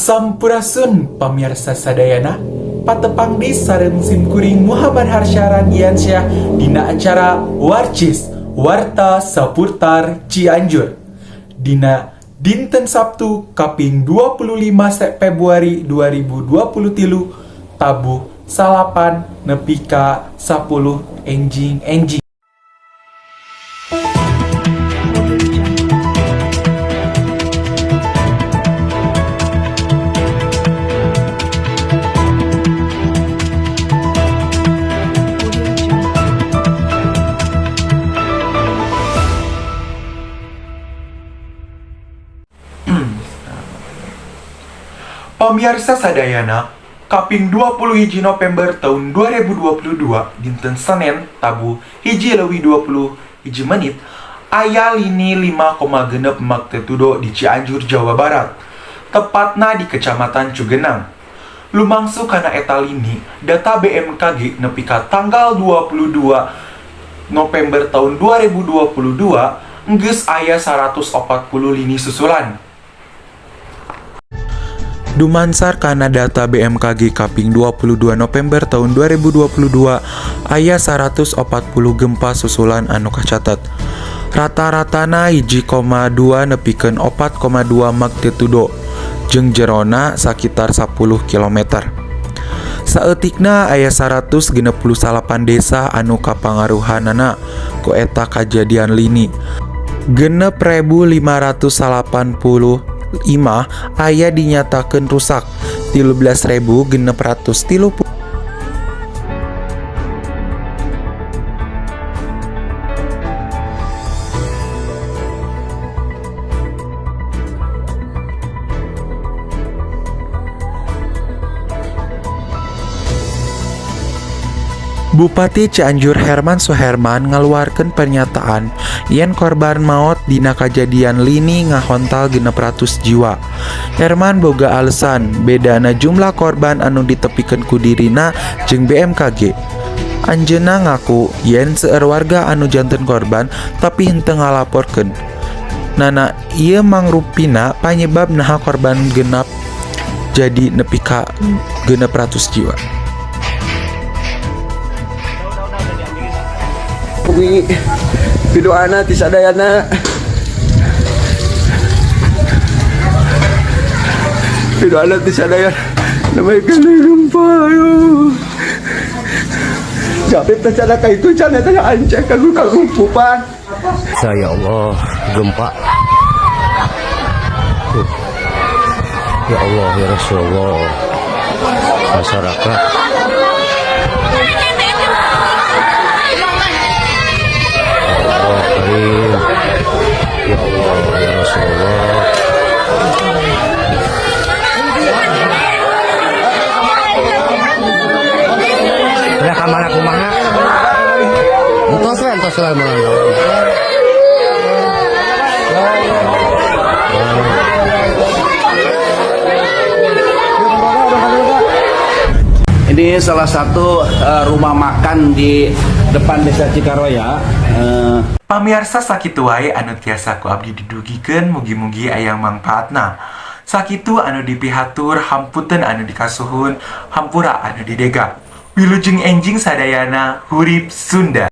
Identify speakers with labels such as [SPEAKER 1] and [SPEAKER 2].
[SPEAKER 1] Sampurasun, pamirsa sadayana. Patepang deui sareng simkuring Muhammad Harsha Radiansyah dina acara Warcis, Warta Saputar Cianjur. Dina dinten Sabtu kaping 25 Februari 2023, tabuh 9 nepi ka 10 enjing enjing.
[SPEAKER 2] Audio Jungle. Audio Jungle.
[SPEAKER 1] Pamirsa sadayana, kaping 20 November tahun 2022, dinten Senin tabuh 1.21 menit, aya lini 5,6 magnitudo di Cianjur, Jawa Barat, tepatna di Kecamatan Cugenang. Lumangsu kana eta lini, data BMKG nepi ka tanggal 22 November tahun 2022 enggeus aya 140 lini susulan. Dumansar kana data BMKG kaping 22 November tahun 2022, aya 140 gempa susulan anu kacatet. Rata-ratana 1,2 nepikeun 4,2 magnitudo jeung jerona sakitar 10 km. Saeutikna aya 168 desa anu kapangaruhanana ku eta kajadian lini. 6.580 imah aya dinyatakeun rusak, 13.630. Bupati Cianjur Herman Suherman ngaluarkeun pernyataan yen korban maot dina kajadian lini ngahontal 600 jiwa. Herman boga alasan bedana jumlah korban anu ditepikeun ku dirina jeung BMKG. Anjeunna ngaku yen seueur warga anu janten korban tapi henteu ngalaporkeun. Nana ieu mangrupina panyebab naha korban genap jadi nepi ka 600 jiwa.
[SPEAKER 3] Umi piduana ti sadayana, piduana ti sadayana, namanya kena gempa. Aduh, Japit teh cadaka itu can eta ancek kagu kagumpupan.
[SPEAKER 4] Saya Allah, gempa. Tuh. Ya Allah, ya Rasulullah. Masyarakat. Allah Karim. Ya Allah, ya Rasulullah. Udah kamana kumaha? Entos lah, entos lah mana.
[SPEAKER 5] Ini salah satu rumah makan di depan Desa Cikaroya.
[SPEAKER 1] Pamiarsa, sakitu wae anu tiasa ku abdi didugikeun, mugi-mugi aya mangpaatna. Sakitu anu dipihatur, hampunten anu dikasuhun, hampura anu didega. Wilujeng enjing sadayana, hurip Sunda.